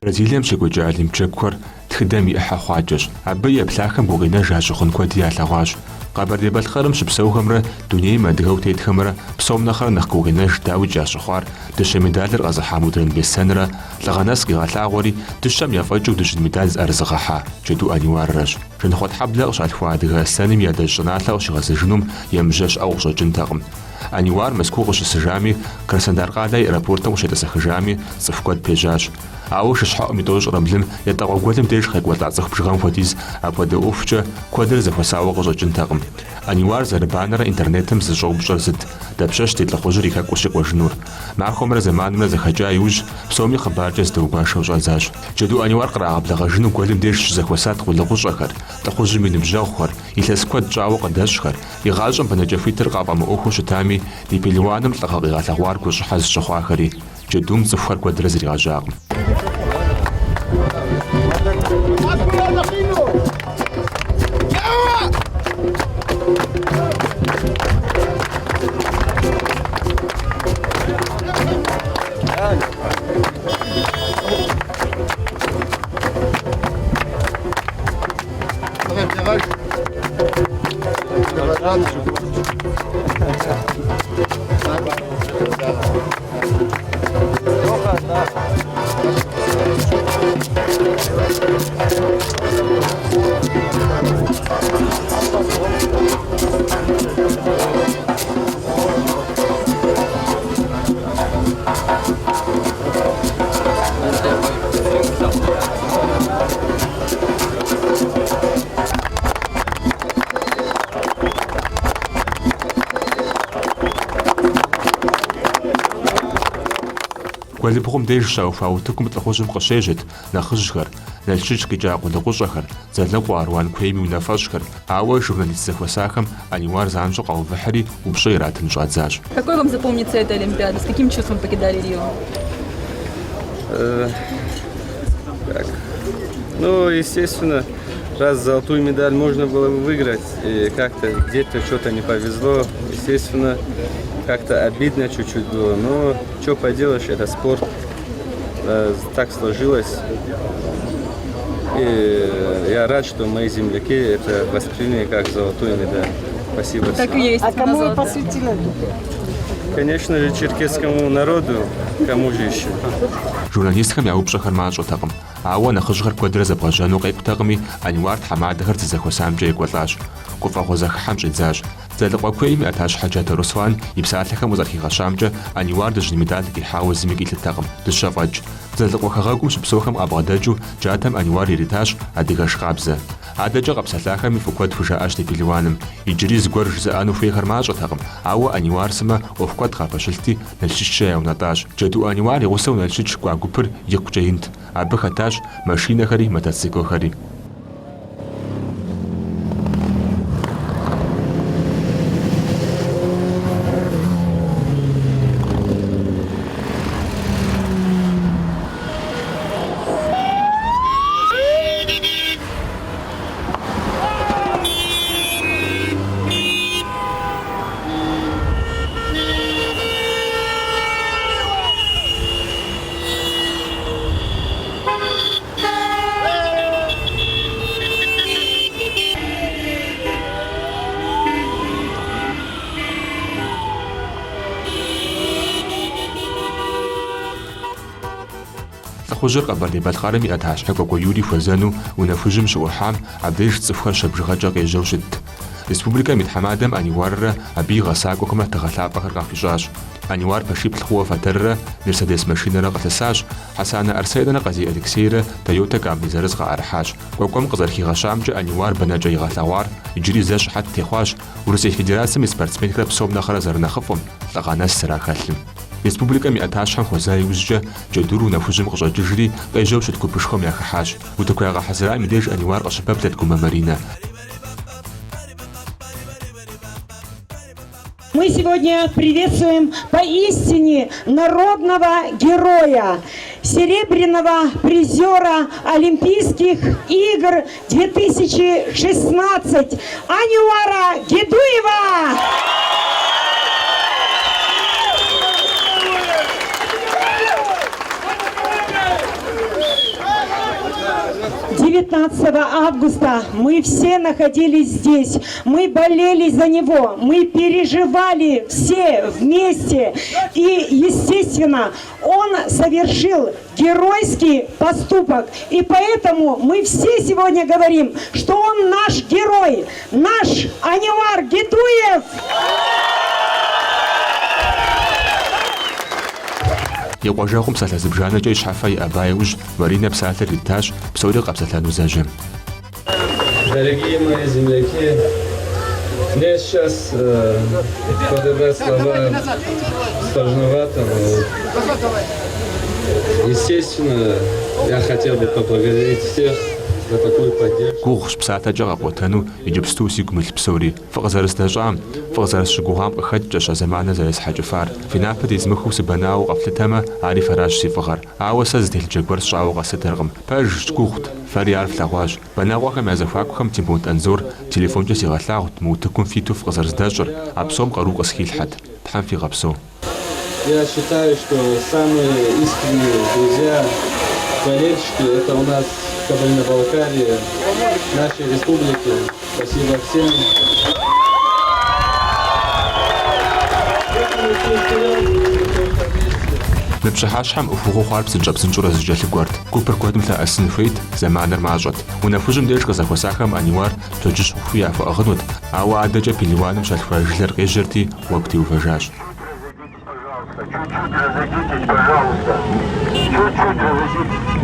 Бразилием щекӏуэкӏа Олимп джэгухэр тхыдэм и ӏыхьэ хъуакӏэщ. Абы еплъахэм гукъинэж ящыхъун куэди ялъэгъуащ. Къэбэрдей-Балъкъэрым щыпсэухэмрэ дунейм адыгэу тетхэмрэ псом нэхърэ нэхъ гукъинэж дауикӏ ящыхъуар дыщэ медалыр къэзыхьа Мудрэн Беслъэнрэ лӏыгъэ нэс къигъэлъагъуэри, дыщэм ефӏэкӏыу дыжьын медаль зыӏэрызыгъэхьа Джэду Аниуаррэщ. Жэнхъуэтхьэблэ къыщалъхуа адыгэ аслъэным и адэжь щӏыналъэ къыщигъэзэжынум емыжьэ щыӏэу къыщӏэкӏынтэкъым. Аниуар Мэзкуу къыщысыжами, Краснодар къалэ и аэропортым къыщетӏысэхыжами, цӏыху куэд пежьащ. Ауэ шыщхьэуӏум и тӏощӏрэ блым Ятӏэкъуэ гуэлым деж къекӏуэлӏа цӏыху бжыгъэм хуэдиз апхуэдэ ӏуэхукӏэ куэдрэ зэхуэсауэ къыщӏэкӏынтэкъым. Аниуар зэрыбанэрэ интернетым зыщӏэупщӏэр зыт, дапщэщ ди лӏыхъужьыр и хэку къыщыкӏуэжынур? Махуэмрэ зэманымрэ зэхэкӏа иужь, псоми хъыбаркӏэ зэдэгуашэу щӏадзащ. Джэду Аниуар кърагъэблэгъэжыну гуэлым деж щызэхуэсат къулыкъущӏэхэр, лӏыхъужьым и ныбжьэгъухэр, илъэс куэд щӏауэ къыдэщӏхэр, Игъащӏэм бэнэкӏэ хуитыр къафӏэмыӏуэхуу щытами, ди пелуаным лӏыгъэ къигъэлъэгъуар гущӏыхьэ зыщыхъуахэри, джэдум цӏыхухэр куэдрэ зригъэжьакъым. Гуэлыбгъум деж щаухуа утыкум лӏыхъужьым къыщежьэт нэхъыжьхэр, Налшыч къикӏа къулыкъущӏэхэр, Дзэлыкъуэ, Аруан куейм и унафэщӏхэр, ауэ журналист зэхуэсахэм Аниуар занщӏэу къаувыхьри упщӏэ иратын щӏадзащ. Какой вам запомнится эта Олимпиада? С каким чувством покидали Рио? Так. Ну, естественно, раз золотую медаль можно было бы выиграть, и как-то где-то что-то не повезло, естественно, как-то обидно чуть-чуть было, но что поделаешь, это спорт, так сложилось. И я рад, что мои земляки это восприняли как золотую медаль. Спасибо Так всем. и есть. А кому вы золотая. посвятили эту? Конечно же, черкесскому народу, кому же еще? Журналистхэм я упщӏэхэр мащӏэтэкъым, ауэ нэхъыжьхэр куэдрэ зэбгъэжьэну къекӏутэкъыми, Аниуар тхьэмадэхэр зызэхуэсамкӏэ екӏуэлӏащ. Гуфӏэгъуэ зэхыхьэм щӏидзащ. Дзэлыкъуэ куейм и ӏэтащхьэ Джатэ Руслан и псалъэхэм къызэрыхигъэщамкӏэ, Аниуар дыжьын медаль къихьауэ зыми къилъытэкъым, дыщэ фӏэкӏ. Дзэлыкъуэ хэгъэгум щыпсэухэм къабгъэдэкӏыу Джатэм Аниуар иритащ адыгэш къабзэ. Адэкӏэ къэпсэлъахэми фӏы куэд хужаӏащ ди пелуаным. Иджыри зыгуэр жызыӏэну хуейхэр мащӏэтэкъым, ауэ Аниуар сымэ ӏуэху куэд къапэщылъти, Налшычкӏэ яунэтӏащ. Джэду Аниуар и гъусэу Налшыч кӏуа гупыр икъукӏэ инт. Абы хэтащ машинэхэри мотоциклхэри. Лӏыхъужьыр Къэбэрдей-Балъкъэрым и ӏэтащхьэ Кӏуэкӏуэ Юрий хуэзэну Унэ Хужьым щыӏухьам, абдеж цӏыхухэр щэ бжыгъэкӏэ къежьэу щытт. Республикэм и тхьэмадэм Аниуаррэ абы и гъэсакӏуэхэмрэ тыгъэ лъапӏэхэр къахуищӏащ. Аниуар пэшиплӏ хъууэ фэтэррэ Мерседес машинэрэ къылъысащ, Хьэсанэ Арсенрэ Къазий Алексейрэ Тойотэ Камри зырыз къаӏэрыхьащ. Кӏуэкӏуэм къызэрыхигъэщамкӏэ, Аниуар бэнэкӏэ игъэлъэгъуар иджыри зэ щыхьэт техъуащ Урысей Федерацэм и спортсменхэр псом нэхърэ зэрынэхъыфӏым, лӏыгъэ нэс зэрахэлъым. Республикэм и ӏэтащхьэм хуэза иужькӏэ, Джэдур Унэ Хужьым къыщӏэкӏыжри, къежьэу щыт гупышхуэм яхыхьащ. Утыку ягъэхьэзырам и деж Аниуар къыщыпэплъэт Гумэ Маринэ. Мы сегодня приветствуем поистине народного героя, серебряного призера Олимпийских игр 2016 Аниуара Гедуева! 19 августа мы все находились здесь, мы болели за него, мы переживали все вместе. И, естественно, он совершил геройский поступок. И поэтому мы все сегодня говорим, что он наш герой, наш Аниуар Гедуев! И къуажэгъум псалъэ зыбжанэкӏэ и щхьэфэ иӏэба иужь, Маринэ псалъэр иритащ псори къэпсэлъэну зэжьэм. Дорогие мои земляки, мне сейчас подобрать слова сложновато, но, естественно, я хотел бы поблагодарить всех за такую поддержку. Гугъущ псалъэкӏэ къэпӏуэтэну иджыпсту сигу илъ псори. Фыкъызэрыздэщӏам, фыкъызэрысщыгугъам къыхэкӏкӏэщ а зэманыр зэресхьэкӏыфар. Фи напэ тезмыхыу сыбэнауэ къэфлъытэмэ, ари фэращ си фӏыгъэр. Ауэ сэ зы телъыджэ гуэр сщӏауэ къэслъытэркъым. Пэжщ, гугъут, фэри ар флъэгъуащ. Бэнэгъуэхэм я зэхуакухэм Тембот Анзор телефонкӏэ сигъэлъагъут мы утыкум фиту фыкъызэрыздэщӏыр, а псом къару къысхилъхьэт. Тхьэм фигъэпсэу. Я считаю, что самые искренние друзья, болельщики, это у нас в Кабардино-Балкарии, в нашей республике. Спасибо всем. Мы пщыхьэщхьэм ӏуэхугъуэу хъуар псынщӏэ-псынщӏэурэ зэкӏэлъыкӏуэрт. Гупыр куэдым лъэӏэсын хуейт, зэманыр мащӏэт. Унэ хужьым деж къызэхуэсахэм Аниуар пщэдджыжь хъухуи яхуэӏыгъынут, ауэ адэкӏэ пелуаным щалъхуа жылэр къежьэрти, гъуэгу теувэжащ. Чуть-чуть разойдитесь, пожалуйста. Чуть-чуть разойдитесь.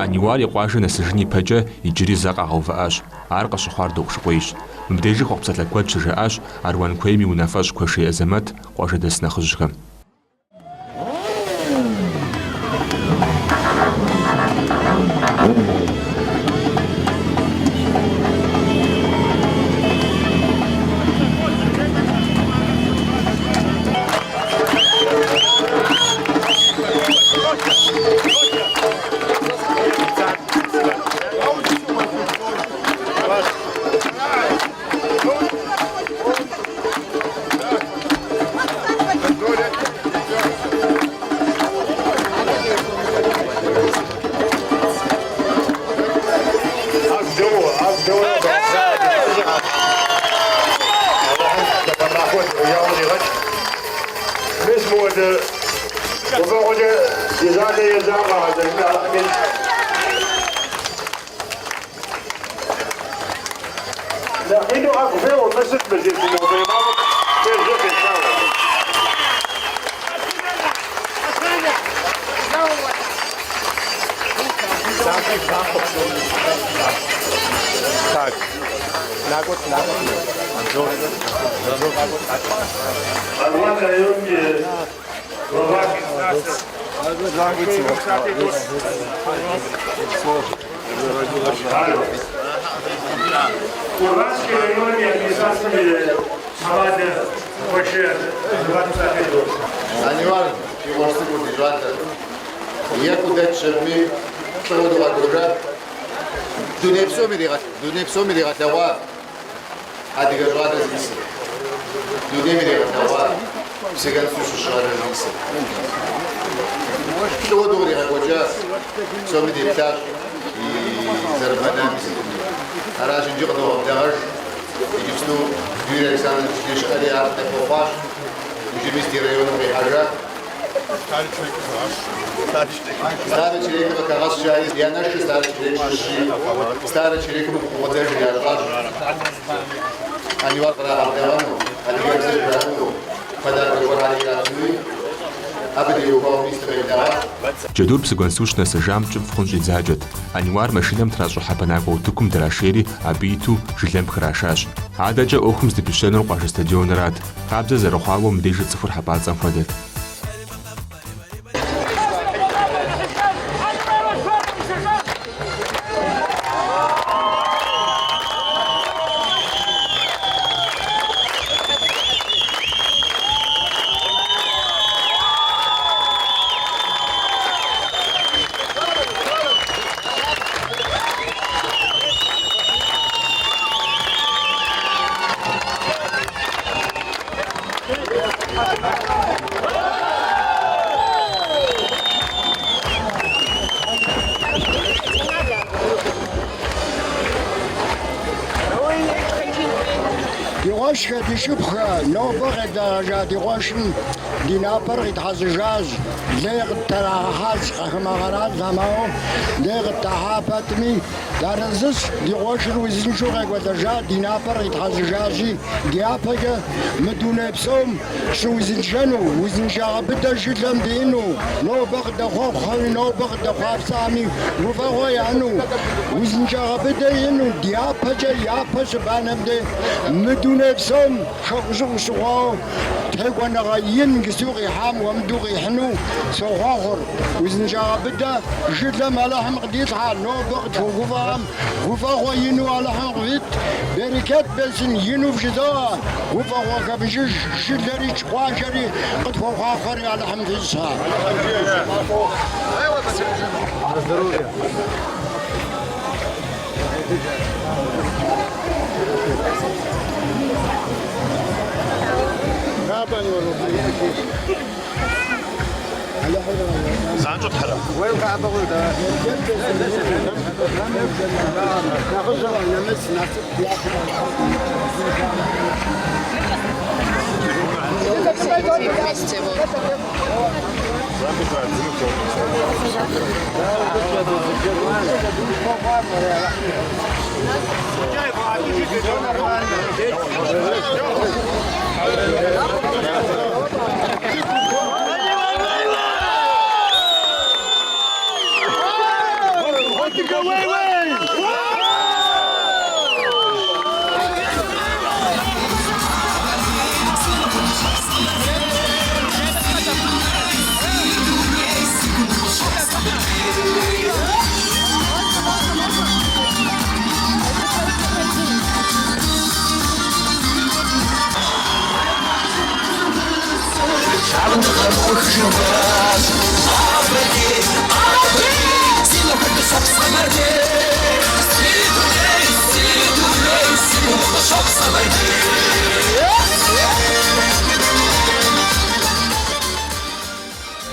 Аниуар и къуажэ нэсыжын ипэкӏэ иджыри зэ къагъэувыӏащ. Ар къыщыхъуар Дохъушыкъуейщ. Мыбдежи хъуэхъу псалъэ куэд щыжаӏащ Аруан куейм и унафэщӏ Куэшей Азэмэт, къуажэдэс нэхъыжьхэм. Аниуар, ди къуэш цӏыкӏур, ди щӏалэр, екӏуу дэтщ абыми, лӏыгъэу дыкъэкӏуэжат. Дуней псом дуней псом иригъэлъэгъуа адыгэ щӏалэ зиӏысыр. Дунейм иригъэлъэгъуа Псыгуэнсу щыщ щӏалэ зиӏысыр. Лӏыуэ дыкъригъэкӏуэкӏа, псоми деплъащ и зэрыбэнами сытми. Аращ иджы къыдогъэблэгъэж. Иджыпсту Юрий Александрович дей щыӏэри ар къыдэхуэхъуащ. Иджы мис ди районым къихьэжа. Старэ Черекэ къыхэгъэщ жари, и анэшыр Старэ Черек щыщи, Старэ Черекым гукъыдэж ящӏащ. Аниуар кърагъэблэгъэну, адыгэбзэ жраӏэну, подаркэ гуэрхэр иратынуи, абы теухуауэ мис дыкъеблэгъащ. Джэдур Псыгуэнсу щынэсыжам кӏыфӏ хъун щӏидзакӏэт. Аниуар машинэм тращӏыхьа бэнакӏуэ утыкум драшейри, абы иту жылэм пхрашащ. Адэкӏэ ӏуэхум здыпищэнур къуажэ стадионырат. Хабзэ зэрыхъуауэ мыбдежи цӏыхур хьэпӏацӏэм хуэдэт. къуэшхэ, ди шыпхъухэ, нобэ къеблэгъэжа ди къуэшым ди напэр къитхьэщӏыжащ, лей къыттрагъэхьащ хамэ къэралхэм, ауэ лей къыттахьа пэтми, дыарэзыщ, ди къуэшыр узыншэу къекӏуэлӏэжа, ди напэр къитхьэщӏыжащи, дяпэкӏэ мы дуней псом щыузыншэну, узыншагъэ быдэ жылэм диӏэну, нобэ къыдэхъуэхъухэми, нобэ къыдэхъуапсэхэми гуфӏэгъуэ яӏэну, узыншагъэ быдэ иӏэну, дяпэкӏэ япэ щыбанэм дей мы дуней псом хэӏущӏыӏу щыхъуауэ текӏуэныгъэ ин иджысту къихьам хуэмыдэу къихьыну сохъуэхъур. Узыншагъэ быдэ жылэм Алыхьым къыдилъхьэ, нобэ къытхуэгуфӏэхэм Гуфӏэгъуэ ину Алыхьым къывит, берычэт бесын ину вжызоӏэ, гуфӏэгъуэ хэмыкӏыж жылэри къуажэри къытхуохъуахъуэри Алыхьым фищӏ.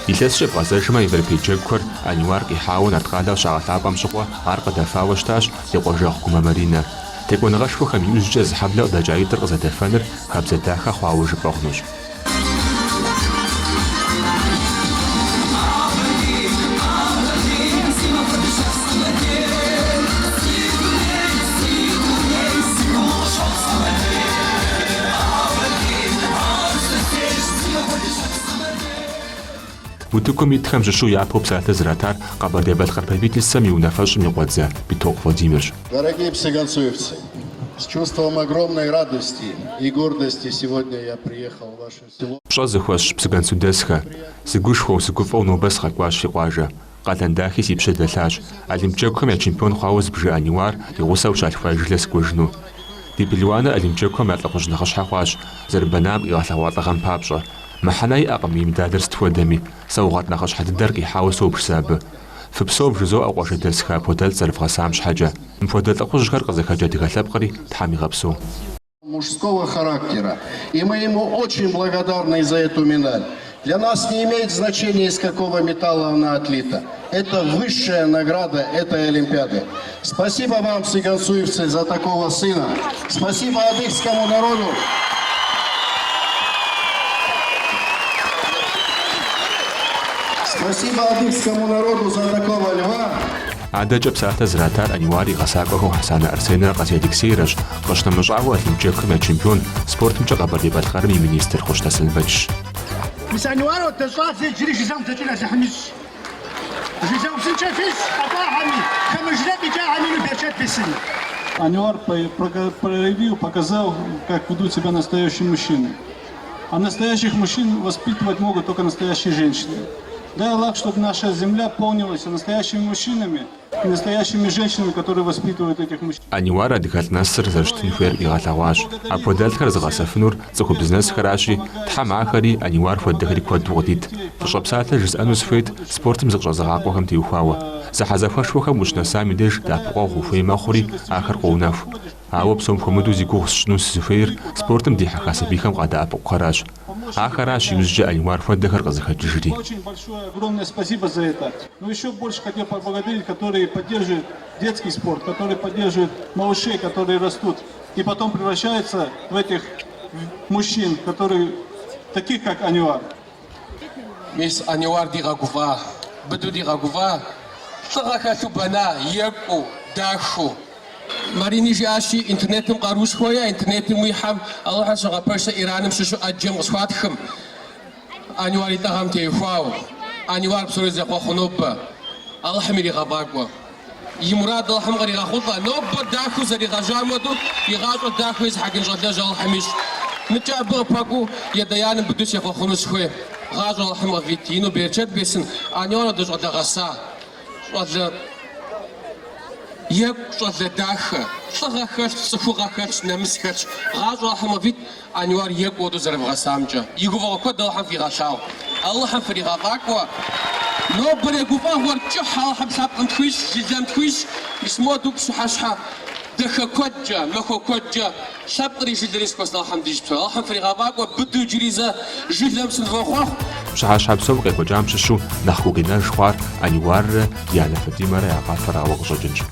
Илъэскӏэ бгъэзэжмэ, Европей джэгухэр Аниуар къихьауэ Нарткъалэ щагъэлъапӏэм щыгъуэ ар къыдэфауэ щытащ и къуажэгъу Гумэ Маринэ. Текӏуэныгъэшхуэхэм иужькӏэ зы хьэблэ къыдэкӏаитӏыр къызэдэфэныр хабзэ дахэ хъуауэ жыпӏэ хъунущ. Утыкум итхэм щыщу япэу псалъэ зратар Къэбэрдей-Балъкъэр правительствэм и унафэщӏым и къуэдзэ Битокъу Владимирщ. Дорогие псыгуэнсуевцы, с чувством огромной радости и гордости сегодня я приехал в ваше село. Пщӏэ зыхуэсщӏ псыгуэнсудэсхэ, сыгушхуэу, сыгуфӏэу нобэ сыкъэкӏуащ фи къуажэ. Къалэн дахи си пщэ дэлъащ. Олимп джэгухэм я чемпион хъуауэ зыбжа Аниуар и гъусэу щалъхуа жылэ сыкӏуэжыну. Ди пелуаныр Олимп джэгухэм я лӏыхъужь нэхъыщхьэ хъуащ, зэрыбэнам къигъэлъэгъуа лӏыгъэм папщӏэ. Мыхьэнэ иӏэкъым и медалыр сыт хуэдэми, саугъэт нэхъыщхьэ дыдэр къихьауэ собж сэ абы. Фыпсэу вжызоӏэ къуажэдэсхэ апхуэдэлӏ зэрывгъэсам щхьэкӏэ. Мыпхуэдэ лӏыхъужьхэр къызыхэкӏ адыгэ лъэпкъри Тхьэм игъэпсэу. Мужского характера. И мы ему очень благодарны за эту медаль. Для нас не имеет значения, из какого металла она отлита. Это высшая награда этой Олимпиады. Спасибо вам, псыгуэнсуевцы, за такого сына. Спасибо адыгскому народу. Спасибо адыгскому народу за такого льва. Адэкӏэ псалъэ зратар Аниуар и гъэсакӏуэхэу Хьэсанэ Арсенрэ Къазий Алексейрэщ, къыщынэмыщӏауэ Олимп джэгухэм я чемпион, спортымкӏэ Къэбэрдей-Балъкъэрым и министр Хъущт Аслъэнбэчщ. Мис Аниуар хуэдэ щӏалэ иджыри жылэм къыдэкӏын Алыхьым ищӏ. Жылэ узыншэ фищӏ къэкӏуахэми, хамэ жылэ къикӏахэми ину берычэт бесын. Аниуар проявил, показал, как ведут себя настоящие мужчины. А настоящих мужчин воспитывать могут только настоящие женщины. Дай Аллах, чтобы наша земля полнилась настоящими мужчинами и настоящими женщинами, которые воспитывают этих мужчин. Аниуар адыгэлӏ нэсыр зэрыщытын хуейр къигъэлъэгъуащ. Апхуэдэлӏхэр зыгъэсэфынур цӏыхубз нэсхэращи, Тхьэм ахэри, Аниуар хуэдэхэри куэду къыдит. Фӏыщӏэ псалъэ жысӏэну сыхуейт спортым зыкъыщӏэзыгъакъуэхэм теухуауэ. Зэхьэзэхуэшхуэхэм ущынэсам и деж дэӏэпыкъуэгъу ухуей мэхъури, ахэр къоунэху. Ауэ псом хуэмыдэу зи гугъу сщӏыну сызыхуейр спортым дихьэха сабийхэм къадэӏэпыкъухэращ. Ахэращ иужькӏэ Аниуар хуэдэхэр къызыхэкӏыжри. Очень большое огромное спасибо за это. Но еще больше хотел поблагодарить, которые поддерживают детский спорт, которые поддерживают малышей, которые растут. и потом превращаются в этих мужчин, которые таких, как Аниуар. Мис Аниуар дигъэгуфӏа, быдэу дигъэгуфӏа, лӏыгъэ хэлъу бэна, екӏуу, дахэу. Марини жиӏащи, интернетым къарушхуэ иӏэ, интернетым уихьэм, Алыхьыр согъэпэж сэ Ираным щыщу ӏэджэм къысхуатхым, Аниуар и лӏыгъэм теухуауэ. Аниуар псори зэхъуэхъу нобэ. Алыхьым иригъэфӏакӏуэ. И мурад Алыхьым къригъэхъулӏэ. Нобэ дахэу зэригъэжьам хуэдэу и гъащӏэр дахэу езыхьэкӏын щӏалэжь Алыхьым ищӏ. Мыкӏэ абы къыпэкӏуэу и адэ-анэм быдэу сехъуэхъуну сыхуей. Гъащӏэ Алыхьым къывит. Ину берычэт бесын. Аниуар хуэдэ щӏалэ гъэса. Щӏалэ екӏу, щӏалэ дахэ. Лӏыгъэ хэлъщ, цӏыхугъэ хэлъщ, нэмыс хэлъщ. Гъащӏэ Алыхьым къывит. Аниуар екӏу хуэдэу зэрывгъэсамкӏэ. И гуфӏэгъуэ куэд Алыхьым фигъэлъагъу. Алыхьым фригъэфӏакӏуэ. Нобэрей гуфӏэгъуэр кӏыхь Алыхьым лъэпкъым тхуищӏ, жылэм тхуищӏ. Мис модэу пщыхьэщхьэ дахэ куэдкӏэ, махуэ куэдкӏэ лъэпкъри жылэри зэхуэсын Алыхьым дищӏ псори. Алыхьым фригъэфӏакӏуэ, быдэу иджыри зэ жылэм сынывохъуэхъу. Пщыхьэщхьэ псом къекӏуэкӏам щыщу нэхъ гукъинэж хъуар Аниуаррэ и анэ Фатимэрэ я къафэрауэ къыщӏэкӏынщ.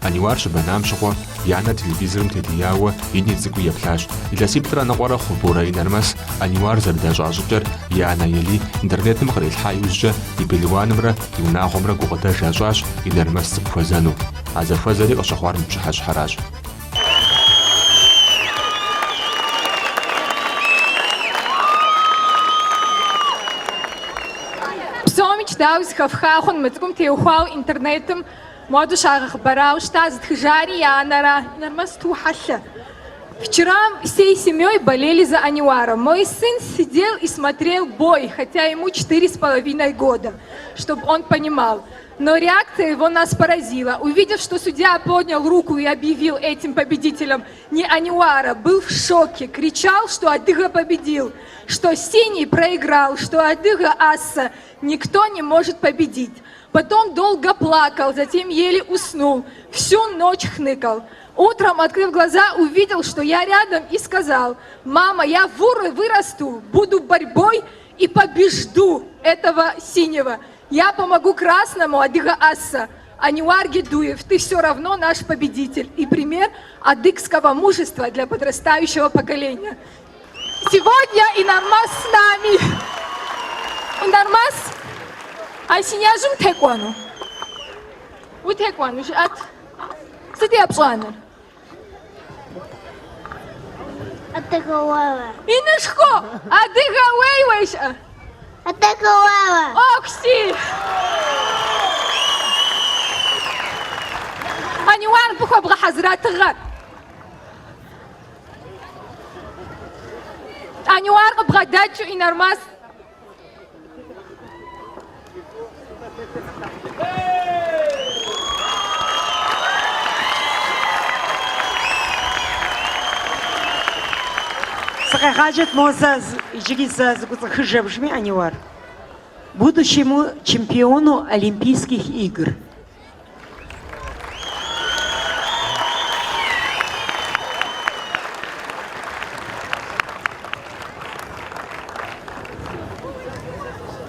Аниуар щыбэнам щыгъуэ, и анэр телевизорым тедияуэ ини цӏыкӏуи еплъащ. Илъэсиплӏрэ ныкъуэрэ хъу Борэ Инармэс Аниуар зэрыдэщӏа щӏыкӏэр и анэ Ели интернетым кърилъхьа иужькӏэ и пелуанымрэ и унагъуэмрэ гукъыдэж ящӏащ Инармэс цӏыкӏу хуэзэну. А зэхуэзэри къыщыхъуар мы пщыхьэщхьэращ. Псомикӏ дауи зэхэфха хъун мы цӏыкӏум теухуауэ интернетым моду щагъэхъыбарауэ щыта зытхыжари и анэра Инармэс сыту хьэлъэ. Вчера всей семьей болели за Аниуара. Мой сын сидел и смотрел бой, хотя ему 4,5 года, чтобы он понимал. Но реакция его нас поразила. Увидев, что судья поднял руку и объявил этим победителем не Аниуара, был в шоке, кричал, что Адыга победил, что Синий проиграл, что Адыга Асса никто не может победить. Потом долго плакал, затем еле уснул, всю ночь хныкал. Утром, открыв глаза, увидел, что я рядом и сказал, «Мама, я вырасту, буду борьбой и побежду этого синего. Я помогу красному Адыга Асса. Аниуар Гедуев, ты все равно наш победитель и пример адыгского мужества для подрастающего поколения. Сегодня Инармас с нами. Инармас, а синяжым текӏуэну? Утекӏуэну, жыӏэт. Сыт епщӏэнур? Адыгэ уейуэ. Инышхуэ! Адыгэ уейуэ жыӏэ. Адыгэ уейуэ. Окси! Аниуар мыбы хуэбгъэхьэзыра тыгъэр. Аниуар къыбгъэдэкӏыу Инармас. Сыкъегъаджэт мо зэ иджыри зэ зыкӏуцӏыхыж абыжми Аниуар. Будущему чемпиону Олимпийских игр.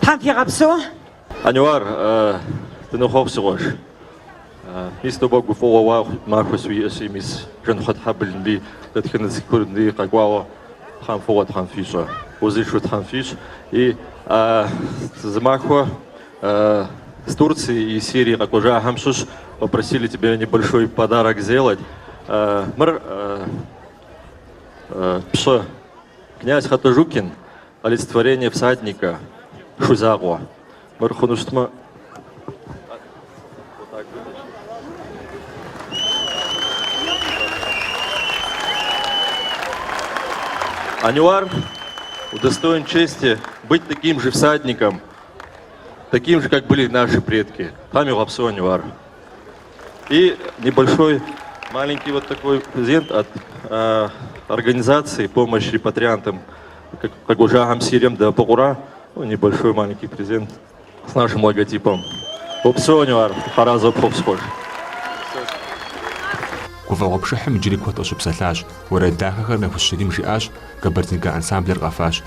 Тхьэм фигъэпсэу. Аниуар, дынохъуэхъу си къуэш. Мис нобэ гуфӏэгъуэ махуэ суиӏэщи, мис Жэнхъуэтхьэбл мыбы дэтхэнэ цӏыхур мыбы къэкӏуауэ Тхьэм фӏыгъуэ Тхьэм фищӏэ, узыншэу Тхьэм фищӏ. И зы махуэ. С Турции и Сирии къэкӏуэжахэм щыщ попросили тебе небольшой подарок сделать. Мыр пщы князь Хатажукин, олицетворение всадника, шу закъуэ. Мыр хъуну щытмэ. Аниуар удостоен чести быть таким же всадником, таким же, как были наши предки. Тхьэм уигъэпсэу, Аниуар. И небольшой, маленький вот такой презент от организации помощи репатриантам, къэкӏуэжахэм Сирием дэӏэпыкъура. Ну, небольшой маленький презент с нашим логотипом. Упсэу, Аниуар, Тхьэразэ пхухъу, си къуэш. Гуфӏэгъуэ пшыхьым иджыри куэд къыщыпсэлъащ. Уэрэд дахэхэр Нэхущ Рим жиӏащ, Кабардинка ансамблыр къэфащ.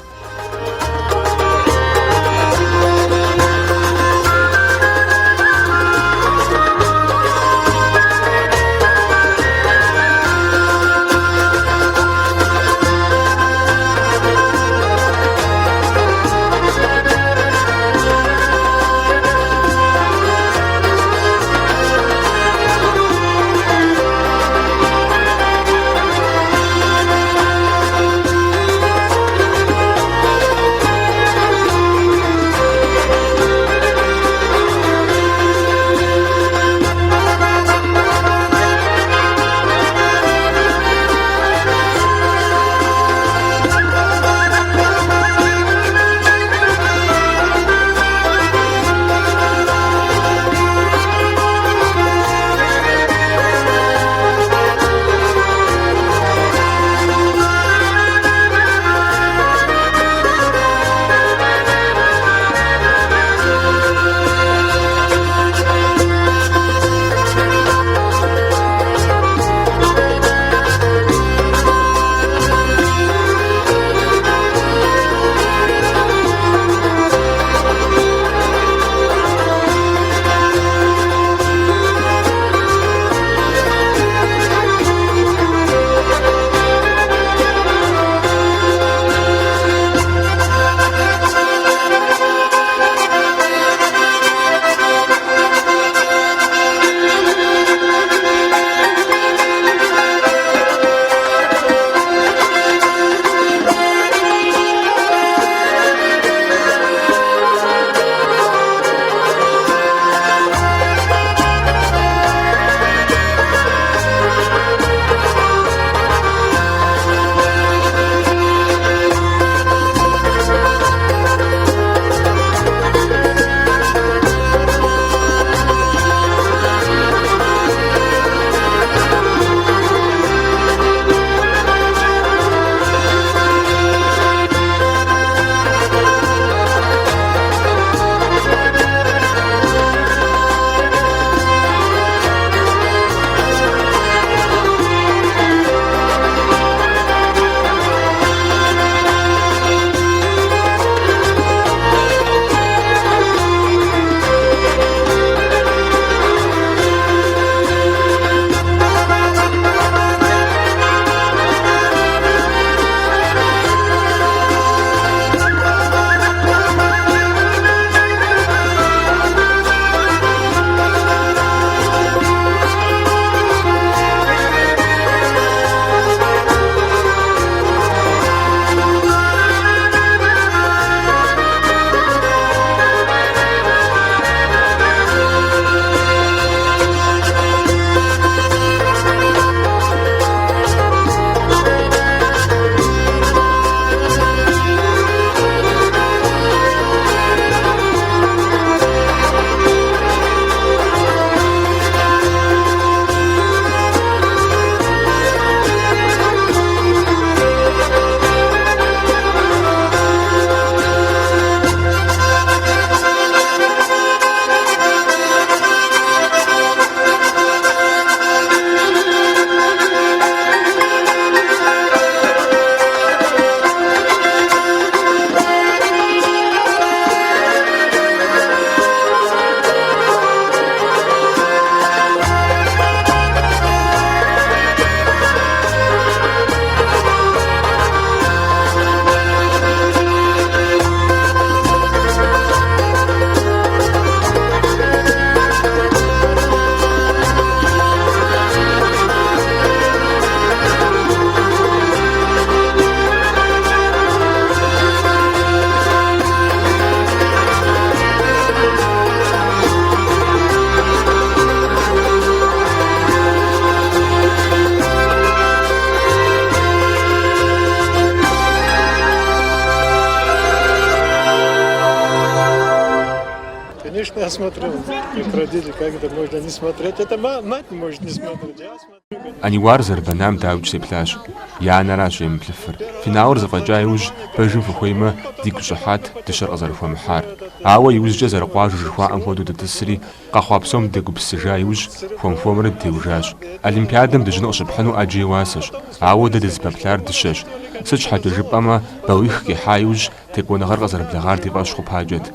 Конечно, я смотрел. Как родители, как это можно не смотреть? Это мать не может не смотреть. Я смотрю. Аниуар зэрыбэнам дауикӏ сеплъащ. И анэращ емыплъыфыр. Финалыр зэфӏэкӏа иужь, пэжым фыхуеймэ, дигу щӏыхьат дыщэр къызэрыхуэмыхьар. Ауэ иужькӏэ зэрыкъуажэу жыхуаӏэм хуэдэу дытӏысри, къэхъуа псом дегупсысыжа иужь, хуэм-хуэмурэ дытеужащ. Олимпиадэм дыжьын къыщыпхьыну ӏэджэ и уасэщ, ауэ дэ дызыпэплъар дыщэщ. Сыт щхьэкӏэ жыпӏэмэ, баллих къихьа иужь, текӏуэныгъэр къызэрыблэгъар ди фӏэщ хъупакӏэт.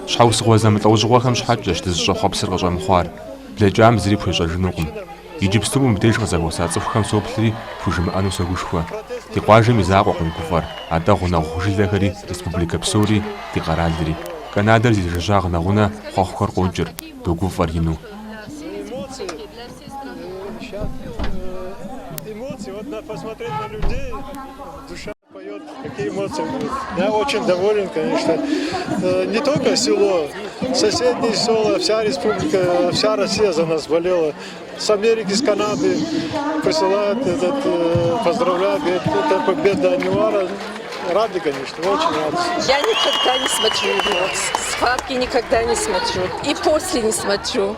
Щхьэусыгъуэ зэмылӏэужьыгъуэхэм щхьэкӏэщ дызыщӏэхъуэпсыр къыщӏэмыхъуар. Блэкӏам зыри пхуещӏэжынукъым. Иджыпсту мыбдеж къызэхуэса цӏыхухэм соплъри, пхужымыӏэну согушхуэ. Ди къуажэм и закъуэкъым гуфӏэр, атӏэ гъунэгъу жылэхэри, республикэ псори, ди къэралри. Канадэр зи жыжьагъ нэгъунэ хъуэхъухэр къокӏыр, догуфӏэр ину. Поет, какие эмоции будут. Я очень доволен, конечно. Не только село, соседние села, вся республика, вся Россия за нас болела. С Америки, с Канады присылают, этот, поздравляют, говорят, это победа Аниуара. Рады, конечно, очень рады. Я никогда не смотрю бокс, схватки никогда не смотрю, и после не смотрю.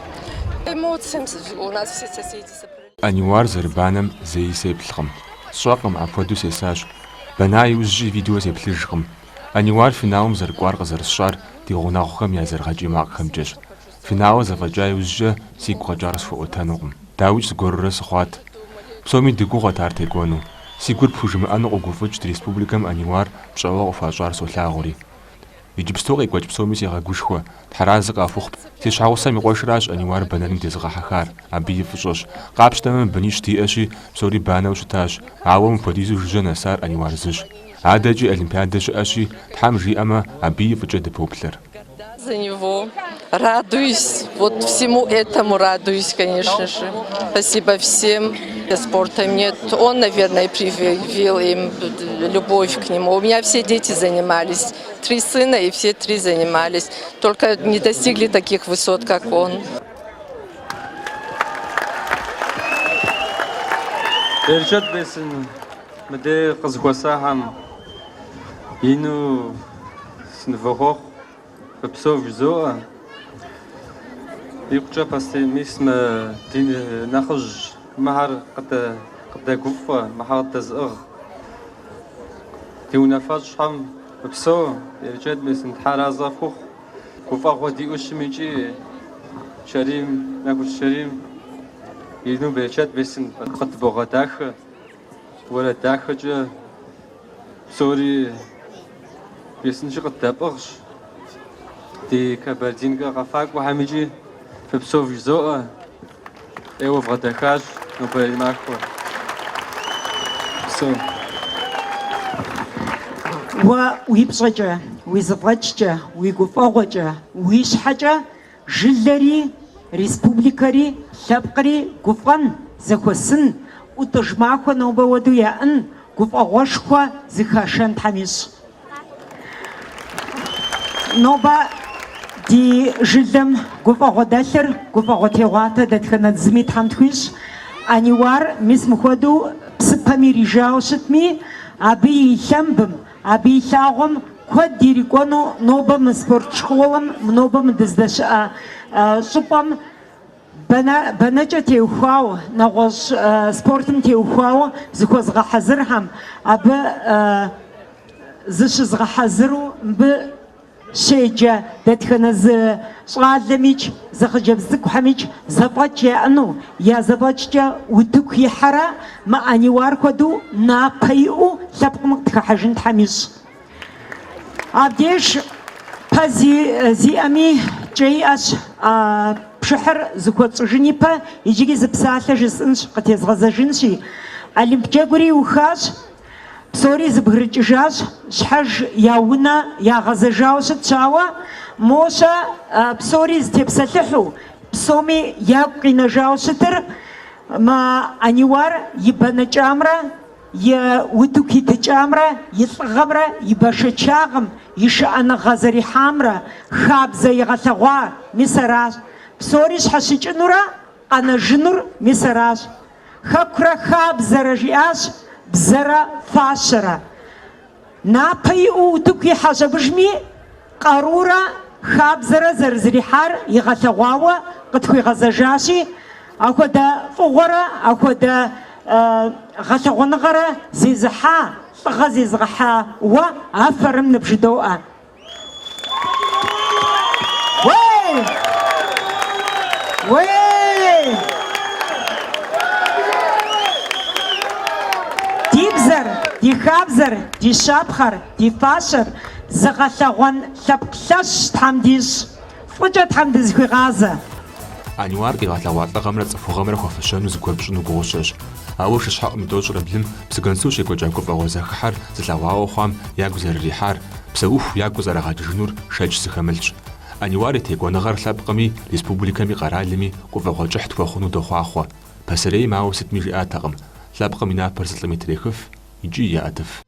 Эмоциям у нас все соседи собрались. Аниуар зэрыбанэм зэи сеплъкъым. Сщӏэкъым, апхуэдэу сесащ. Бэна иужькӏи видео сеплъыжкъым. Аниуар финалым зэрыкӏуар къызэрысщӏар ди гъунэгъухэм я зэрыгъэкӏий макъхэмкӏэщ. Финалыр зэфӏэкӏа иужькӏэ сигу къэкӏар схуэӏуэтэнукъым. Дауикӏ зыгуэрурэ сыхъуат. Псоми дыгугъэт ар текӏуэну. Си гур пхужымыӏэну къогуфӏыкӏ ди республикэм Аниуар пщӏэуэ къыхуащӏар солъагъури. Иджыпсту къекӏуэкӏ псоми сегъэгушхуэ, Тхьэразэ къахухъу. Си щхьэгъусэм и къуэшращ Аниуар бэнэным дезыгъэхьэхар, абы и фӏыщӏэщ. Къапщтэмэ, бынищ диӏэщи, псори банэу щытащ, ауэ мыпхуэдизу жыжьэ нэсар Аниуар зыщ. Адэкӏи Олимпиадэ щыӏэщи, Тхьэм жиӏэмэ, абыи фӏыкӏэ дыпоплъэр. За него радуюсь, вот всему этому радуюсь, конечно же. Спасибо всем. Спорта нет. Он, наверное, привил им любовь к нему. У меня все дети занимались. Три сына и все три занимались. Только не достигли таких высот, как он. Берычэт бесын мыдей къызыхуэсахэм ину сынывохъуэхъу, фыпсэу жызоӏэ. Икъукӏэ пасэ мис мы ди нэхъыжь мыхэр къыдэгуфӏэ, мыхэр къыдэзыӏыгъ. Ди унафэщӏхэм фыпсэу, берычэт бесын Тхьэразэ къыфхухъу. Гуфӏэгъуэ диӏэу щым икӏи Чэрим, Нэхущ Чэрим, ину берычэт бесын къыдбогъэдахэ, уэрэд дахэкӏэ псори бесынщи къыддэпӏыгъщ. Ди Кабардинкэ къэфакӏуэхэм икӏи фыпсэу вжызоӏэ. ӏейуэ вгъэдэхащ нобэрей махуэр. Псэу. Уэ уи пщӏэкӏэ, уи зэфӏэкӏкӏэ, уи гуфӏэгъуэкӏэ, уи щхьэкӏэ жылэри, республикэри, лъэпкъри гуфӏэн, зэхуэсын, ӏутӏыж махуэ нобэ уэду яӏын, гуфӏэгъуэшхуэ зыхашэн Тхьэм ищӏ. Нобэ ди жылэм гуфӏэгъуэ дэлъыр, гуфӏэгъуэ тегъуатэ дэтхэнэ зыми Тхьэм тхуищӏ. Аниуар мис мыхуэдэу псыпэм ирижауэ щытми, абы и лъэмбым, абы и лъагъуэм куэд ирикӏуэну нобэ мы спорт школым, нобэ мы дыздэщыӏэ щӏыпӏэм Бэнэкӏэ теухуауэ, нэгъуэщӏ спортым теухуауэ зыхуэзгъэхьэзырхэм, абы зыщызгъэхьэзыру мыбы щеджэ дэтхэнэ зы щӏалэмикӏ, зы хъыджэбз цӏыкӏухэмикӏ зэфӏэкӏ яӏэну, я зэфӏэкӏкӏэ утыку ихьэрэ мы Аниуар хуэдэу напэ иӏэу лъэпкъым къытхыхьэжын Тхьэм ищӏ. Абдеж пэ зиӏэми кӏэ иӏэщ. А пшыхьыр зыхуэтщӏыжын ипэ иджыри зы псалъэ жысӏынщ, къытезгъэзэжынщи. Олимп джэгури иухащ, псори зыбгрыкӏыжащ, щхьэж я унэ ягъэзэжауэ щытщ, ауэ мощэ псори зытепсэлъыхьу, псоми ягу къинэжауэ щытыр мы Аниуар и бэнэкӏамрэ И утыку итыкӏамрэ и лӏыгъэмрэ и бэшэчагъым, и шыӏэныгъэ зэрихьамрэ хабзэ игъэлъэгъуа мис аращ. Псори щхьэщыкӏынурэ къэнэжынур мис аращ. Хэкурэ хабзэрэ жиӏащ, бзэрэ фащэрэ. Напэ иӏэу утыку ихьэщ абыжми, къарурэ. хабзэрэ зэрызэрихьар игъэлъэгъуауэ къытхуигъэзэжащи, Апхуэдэ фӏыгъуэрэ апхуэдэ гъэлъэгъуэныгъэрэ зезыхьа, лӏыгъэ зезыгъэхьа уэ афэрым ныбжыдоӏэ. Уей! Уей! Ди бзэр, ди хабзэр, ди щапхъэр, ди фащэр зыгъэлъэгъуэн лъэпкъ лъэщ Тхьэм дищӏ. Фӏыкӏэ Тхьэм дызыхуигъазэ. Аниуар къигъэлъэгъуа лӏыгъэмрэ цӏыхугъэмрэ хуэфэщэну зыгуэр пщӏыну гугъущэщ. Ауэ шыщхьэӏум и тӏощӏрэ блым Псыгуэнсу щекӏуэкӏа гуфӏэгъуэ зэхыхьэр зылъэгъуауэ хъуам ягу зэрырихьар, псэуху ягу къызэрагъэкӏыжынур шэч зыхэмылъщ. Аниуар и текӏуэныгъэр лъэпкъми, республикэми, къэралми гуфӏэгъуэ кӏыхь тхуэхъуну дохъуахъуэ. Пасэрейм ауэ сытми жиӏатэкъым, лъэпкъым и напэр зы лӏыми трехыф икӏи еӏэтыф.